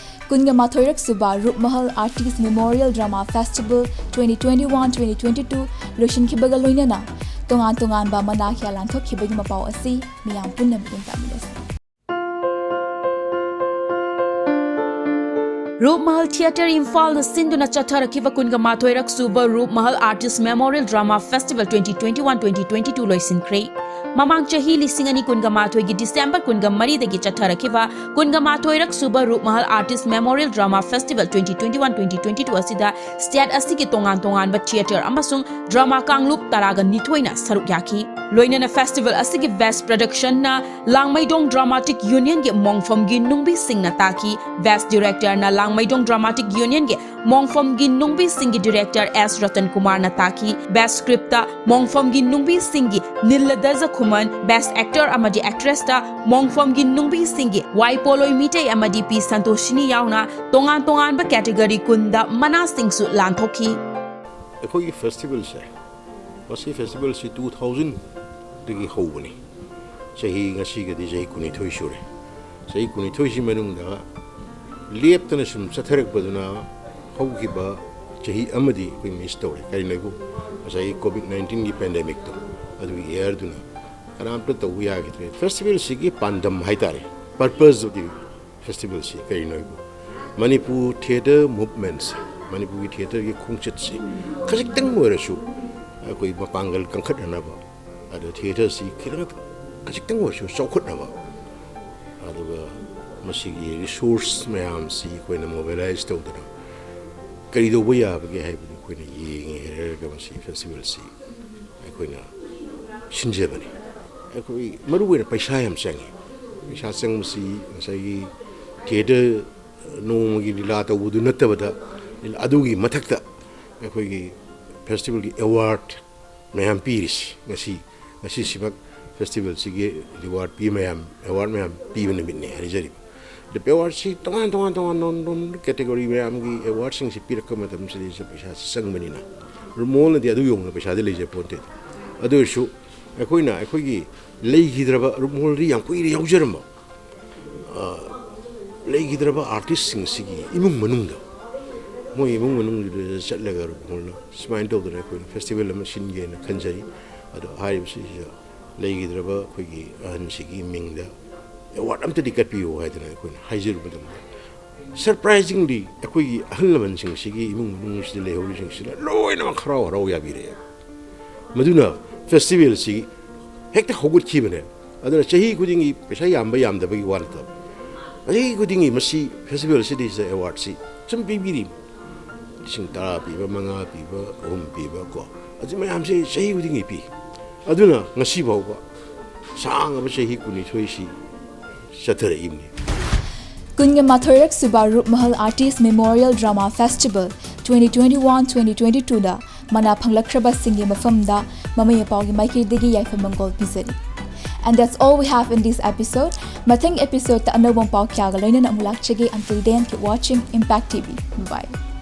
ꯀꯨꯟꯒ ꯃꯥꯊꯣꯏꯔꯛ ꯁꯨꯕ ꯔꯨꯞꯃꯍꯜ Artist Memorial Drama Festival twenty twenty-one twenty twenty-two ꯂꯣꯏꯁꯤꯟꯈꯤꯕꯒ ꯂꯣꯏꯅꯅ ꯇꯣꯉꯥꯟ ꯇꯣꯉꯥꯟꯕ ꯃꯅꯥ ꯀꯌꯥ ꯂꯥꯟꯊꯣꯛꯈꯤꯕꯒꯤ ꯃꯄꯥꯎ ꯑꯁꯤ ꯃꯤꯌꯥꯝ ꯄꯨꯟꯅ ꯃꯤꯠꯌꯦꯡ ꯇꯥꯃꯤꯟꯅꯁꯤ꯫ ꯔꯨꯞꯃꯍꯜ Theatre ꯏꯝꯐꯥꯜꯅ ꯁꯤꯟꯗꯨꯅ ꯆꯠꯊꯔꯛꯈꯤꯕ ꯀꯨꯟꯒ ꯃꯥꯊꯣꯏꯔꯛ ꯁꯨꯕ ꯔꯨꯞꯃꯍꯜ Artist Memorial Drama Festival twenty twenty-one twenty twenty-two ꯂꯣꯏꯁꯤꯟꯈ꯭ꯔꯦ꯫ ꯃꯃꯥꯡ ꯆꯍꯤ ꯂꯤꯁꯤꯡ ꯑꯅꯤ ꯀꯨꯟꯒ ꯃꯥꯊꯣꯏꯒꯤ ꯗꯤꯁꯦꯝꯕꯔ ꯀꯨꯟꯒ ꯃꯔꯤꯗꯒꯤ ꯆꯠꯊꯔꯛꯈꯤꯕ ꯀꯨꯟꯒ ꯃꯥꯊꯣꯏꯔꯛ ꯁꯨꯕ Rupmahal artists memorial drama festival twenty twenty one twenty twenty two ꯑꯁꯤꯗ ꯁ꯭ꯇꯦꯠ ꯑꯁꯤꯒꯤ ꯇꯣꯉꯥꯟ ꯇꯣꯉꯥꯟꯕ ꯊꯤꯌꯦꯇꯔ ꯑꯃꯁꯨꯡ ꯗ꯭ꯔꯃꯥ ꯀꯥꯡꯂꯨꯞ ꯇꯔꯥꯒ ꯅꯤꯊꯣꯏꯅ ꯁꯔꯨꯛ ꯌꯥꯈꯤ꯫ ꯂꯣꯏꯅꯅ ꯐꯦꯁꯇꯤꯚꯦꯜ ꯑꯁꯤꯒꯤ ꯕꯦꯁ ꯄ꯭ꯔꯗꯛꯁꯟꯅ ꯂꯥꯡꯃꯩꯗꯣꯡ ꯗ꯭ꯔꯃꯥꯇꯤꯛ ꯌꯨꯅꯤꯌꯟꯒꯤ ꯃꯣꯡꯐꯝꯒꯤ ꯅꯨꯡꯕꯤꯁꯤꯡꯅ ꯇꯥꯈꯤ꯫ ꯕꯦꯁ ꯗꯤꯔꯦꯛꯇꯔꯅ ꯂꯥꯡꯃꯩꯗꯣꯡ ꯗ꯭ꯔꯃꯥꯇꯤꯛ ꯌꯨꯅꯤꯌꯟꯒꯤ ꯃꯣꯡꯐꯝꯒꯤ ꯅꯨꯡꯕꯤꯁꯤꯡꯒꯤ ꯗꯤꯔꯦꯛꯇꯔ ꯑꯦꯁ ꯔꯇꯟ ꯀꯨꯃꯥꯔꯅ ꯇꯥꯈꯤ꯫ ꯕꯦꯁ ꯁ꯭ꯀ꯭ꯔꯤꯞꯇ ꯃꯣꯡꯐꯝꯒꯤ ꯅꯨꯡꯕꯤꯁꯤꯡꯒꯤ ꯅꯤꯜꯂꯗꯖ ꯈꯨꯃꯟ, ꯕꯦꯁ ꯑꯦꯛꯇꯔ ꯑꯃꯗꯤ ꯑꯦꯛꯇ꯭ꯔꯦꯁꯇ ꯃꯣꯡꯐꯝꯒꯤ ꯅꯨꯡꯕꯤꯁꯤꯡꯒꯤ ꯋꯥꯏ ꯄꯣꯂꯣꯏ ꯃꯤꯇꯩ ꯑꯃꯗꯤ ꯄꯤ ꯁꯟꯇꯣꯁꯤꯅꯤ ꯌꯥꯎꯅ ꯇꯣꯉꯥꯟ ꯇꯣꯉꯥꯟꯕ ꯀꯦꯇꯦꯒꯣꯔꯤ ꯀꯨꯟꯗ ꯃꯅꯥꯁꯤꯡꯁꯨ ꯂꯥꯟꯊꯣꯛꯈꯤ꯫ ꯑꯩꯈꯣꯏꯒꯤ ꯐꯦꯁꯇꯤꯚꯦꯜꯁꯦ, ꯃꯁꯤ ꯐꯦꯁꯇꯤꯚꯦꯜꯁꯤ ꯇꯨ ꯊꯥꯎꯖꯟꯗꯒꯤ ꯍꯧꯕꯅꯤ꯫ ꯆꯍꯤ ꯉꯁꯤꯒꯗꯤ ꯆꯍꯤ ꯀꯨꯟꯅꯤꯊꯣꯏ ꯁꯨꯔꯦ꯫ ꯆꯍꯤ ꯀꯨꯟꯅꯤꯊꯣꯏꯁꯤ ꯃꯅꯨꯡꯗ ꯂꯦꯞꯇꯅ ꯁꯨꯝ ꯆꯠꯊꯔꯛꯄꯗꯨꯅ ꯍꯧꯈꯤꯕ ꯆꯍꯤ ꯑꯃꯗꯤ ꯑꯩꯈꯣꯏ ꯃꯤꯁ ꯇꯧꯔꯦ꯫ ꯀꯔꯤꯅꯣ ꯍꯥꯏꯕꯨ ꯉꯁꯥꯏꯒꯤ ꯀꯣꯚꯤꯗ ꯅꯥꯏꯟꯇꯤꯟꯒꯤ ꯄꯦꯟꯗꯦꯃꯤꯛꯇꯣ, ꯑꯗꯨꯒꯤ ꯏꯌꯔꯗꯨꯅ ꯀꯅꯥꯝꯇ ꯇꯧꯕ ꯌꯥꯈꯤꯗ꯭ꯔꯦ꯫ ꯐꯦꯁꯇꯤꯚꯦꯜꯁꯤꯒꯤ ꯄꯥꯟꯗꯝ ꯍꯥꯏꯇꯥꯔꯦ, ꯄꯔꯄꯁꯇꯨꯗꯤ ꯐꯦꯁꯇꯤꯚꯦꯜꯁꯤ ꯀꯔꯤꯅꯣ ꯍꯥꯏꯕꯨ ꯃꯅꯤꯄꯨꯔ ꯊꯤꯌꯦꯇꯔ ꯃꯨꯚꯃꯦꯟꯁꯦ, ꯃꯅꯤꯄꯨꯔꯒꯤ ꯊꯤꯌꯦꯇꯔꯒꯤ ꯈꯣꯡꯆꯠꯁꯤ ꯈꯖꯤꯛꯇꯪ ꯑꯣꯏꯔꯁꯨ ꯑꯩꯈꯣꯏ ꯃꯄꯥꯡꯒꯜ ꯀꯟꯈꯠꯅꯅꯕ, ꯑꯗ ꯊꯤꯌꯦꯇꯔꯁꯤ ꯈꯤꯇꯪ, ꯈꯖꯤꯛꯇꯪ ꯑꯣꯏꯔꯁꯨ ꯆꯥꯎꯈꯠꯅꯕ, ꯑꯗꯨꯒ ꯃꯁꯤꯒꯤ ꯔꯤꯁꯣꯔꯁ ꯃꯌꯥꯝꯁꯤ ꯑꯩꯈꯣꯏꯅ ꯃꯣꯕꯤꯂꯥꯏꯁ ꯇꯧꯗꯅ ꯀꯔꯤ ꯇꯧꯕ ꯌꯥꯕꯒꯦ ꯍꯥꯏꯕꯗꯨ ꯑꯩꯈꯣꯏꯅ ꯌꯦꯡꯉꯦ ꯍꯥꯏꯔꯒ ꯃꯁꯤ ꯐꯦꯁꯇꯤꯚꯦꯜꯁꯤ ꯑꯩꯈꯣꯏꯅ ꯁꯤꯟꯖꯕꯅꯤ꯫ ꯑꯩꯈꯣꯏ ꯃꯔꯨ ꯑꯣꯏꯅ ꯄꯩꯁꯥ ꯌꯥꯝ ꯆꯪꯉꯤ꯫ ꯄꯩꯁꯥ ꯆꯪꯕꯁꯤ ꯉꯁꯥꯏꯒꯤ ꯊꯤꯌꯦꯇꯔ ꯅꯣꯡꯃꯒꯤ ꯂꯤꯂꯥ ꯇꯧꯕꯗꯨ ꯅꯠꯇꯕꯗ, ꯑꯗꯨꯒꯤ ꯃꯊꯛꯇ ꯑꯩꯈꯣꯏꯒꯤ ꯐꯦꯁꯇꯤꯚꯦꯜꯒꯤ ꯑꯦꯋꯥꯔꯗ ꯃꯌꯥꯝ ꯄꯤꯔꯤꯁꯤ ꯉꯁꯤ, ꯉꯁꯤꯁꯤꯃꯛ ꯐꯦꯁꯇꯤꯚꯦꯜꯁꯤꯒꯤ ꯔꯤꯋꯥꯔꯗ ꯄꯤ ꯃꯌꯥꯝ, ꯑꯦꯋꯥꯔꯗ ꯃꯌꯥꯝ ꯄꯤꯕ ꯅꯨꯃꯤꯠꯅꯦ ꯍꯥꯏꯖꯔꯤꯕ꯫ ꯑꯗ ꯑꯦꯋꯥꯔꯗꯁꯤ ꯇꯣꯉꯥꯟ ꯇꯣꯉꯥꯟ ꯇꯣꯉꯥꯟ ꯅꯣꯟ ꯅꯣꯟ ꯀꯦꯇꯦꯒꯣꯔꯤ ꯃꯌꯥꯝꯒꯤ ꯑꯦꯋꯥꯔꯗꯁꯤꯡꯁꯤ ꯄꯤꯔꯛꯄ ꯃꯇꯝꯁꯤꯗꯩꯁꯤꯗ ꯄꯩꯁꯥꯁꯤ ꯆꯪꯕꯅꯤꯅ, ꯔꯨꯃꯣꯜꯅꯗꯤ ꯑꯗꯨ ꯌꯧꯅ ꯄꯩꯁꯥꯗꯤ ꯂꯩꯖ ꯄꯣꯟꯇꯦ꯫ ꯑꯗꯨ ꯑꯣꯏꯔꯁꯨ ꯑꯩꯈꯣꯏꯅ ꯑꯩꯈꯣꯏꯒꯤ ꯂꯩꯈꯤꯗ꯭ꯔꯕ, ꯔꯨꯃꯣꯜꯗꯤ ꯌꯥꯝ ꯀꯨꯏꯅ ꯌꯥꯎꯖꯔꯝꯕ, ꯑ, ꯂꯩꯈꯤꯗ꯭ꯔꯕ ꯑꯥꯔꯇꯤꯁꯁꯤꯡꯁꯤꯒꯤ ꯏꯃꯨꯡ ꯃꯅꯨꯡꯗ, ꯃꯣꯏ ꯏꯃꯨꯡ ꯃꯅꯨꯡꯗꯨꯗ ꯆꯠꯂꯒ ꯔꯨꯃꯣꯜꯅ ꯁꯨꯃꯥꯏꯅ ꯇꯧꯗꯅ ꯑꯩꯈꯣꯏꯅ ꯐꯦꯁꯇꯤꯚꯦꯜ ꯑꯃ ꯁꯤꯟꯒꯦꯅ ꯈꯟꯖꯔꯤ꯫ ꯑꯗꯣ ꯍꯥꯏꯔꯤꯕꯁꯤꯗ ꯂꯩꯈꯤꯗ꯭ꯔꯕ ꯑꯩꯈꯣꯏꯒꯤ ꯑꯍꯟꯁꯤꯒꯤ ꯃꯤꯡꯗ ꯑꯦꯋꯥꯔꯗ ꯑꯝꯇꯗꯤ ꯀꯠꯄꯤꯌꯨ ꯍꯥꯏꯗꯅ ꯑꯩꯈꯣꯏꯅ ꯍꯥꯏꯖꯔꯨꯕ ꯃꯇꯝꯗ, ꯁꯔꯄ꯭ꯔꯥꯏꯖꯤꯡꯂꯤ ꯑꯩꯈꯣꯏꯒꯤ ꯑꯍꯜ ꯂꯃꯟꯁꯤꯡꯁꯤꯒꯤ ꯏꯃꯨꯡ ꯃꯅꯨꯡꯁꯤꯗ ꯂꯩꯍꯧꯔꯤꯁꯤꯡꯁꯤꯅ ꯂꯣꯏꯅꯃꯛ ꯍꯔꯥꯎ ꯍꯔꯥꯎ ꯌꯥꯕꯤꯔꯛꯑꯦ꯫ ꯃꯗꯨꯅ ꯐꯦꯁꯇꯤꯚꯦꯜꯁꯤ ꯍꯦꯛꯇ ꯍꯧꯒꯠꯈꯤꯕꯅꯦ꯫ ꯑꯗꯨꯅ ꯆꯍꯤ ꯈꯨꯗꯤꯡꯒꯤ ꯄꯩꯁꯥ ꯌꯥꯝꯕ ꯌꯥꯝꯗꯕꯒꯤ ꯋꯥ ꯅꯠꯇꯕ, ꯆꯍꯤ ꯈꯨꯗꯤꯡꯒꯤ ꯃꯁꯤ ꯐꯦꯁꯇꯤꯚꯦꯜ ꯑꯁꯤꯗꯩꯁꯤꯗ ꯑꯦꯋꯥꯔꯗꯁꯤ ꯁꯨꯝ ꯄꯤꯕꯤꯔꯤ꯫ ꯂꯤꯁꯤꯡ ꯇꯔꯥ ꯄꯤꯕ, ꯃꯉꯥ ꯄꯤꯕ, ꯑꯍꯨꯝ ꯄꯤꯕ ꯀꯣ, ꯑꯗꯨ ꯃꯌꯥꯝꯁꯦ ꯆꯍꯤ ꯈꯨꯗꯤꯡꯒꯤ ꯄꯤ꯫ ꯑꯗꯨꯅ ꯉꯁꯤ ꯐꯥꯎꯕ ꯁꯥꯡꯉꯕ ꯆꯍꯤ ꯀꯨꯟꯅꯤꯊꯣꯏꯁꯤ ꯆꯠꯊꯔꯛꯏꯕꯅꯤ꯫ ꯀꯨꯟꯒ ꯃꯥꯊꯣꯏꯔꯛ ꯁꯨꯕ Rupmahal artists memorial drama festival twenty twenty one twenty twenty ꯇꯨꯗ ꯃꯅꯥ ꯐꯪꯂꯛꯈ꯭ꯔꯕꯁꯤꯡꯒꯤ ꯃꯐꯝꯗ ꯃꯃꯩ ꯑꯄꯥꯎꯒꯤ ꯃꯥꯏꯀꯩꯗꯒꯤ ꯌꯥꯏꯐ ꯃꯪꯒꯣꯜ ꯄꯤꯖꯔꯤ꯫ And that's all we have in this episode. ꯃꯊꯪ episode ꯇ ꯑꯅꯧꯕ ꯄꯥꯎ ꯀꯌꯥꯒ ꯂꯣꯏꯅꯅ ꯑꯃꯨꯛ ꯂꯥꯛꯆꯒꯦ. Until then, keep watching Impact T V. Bye bye.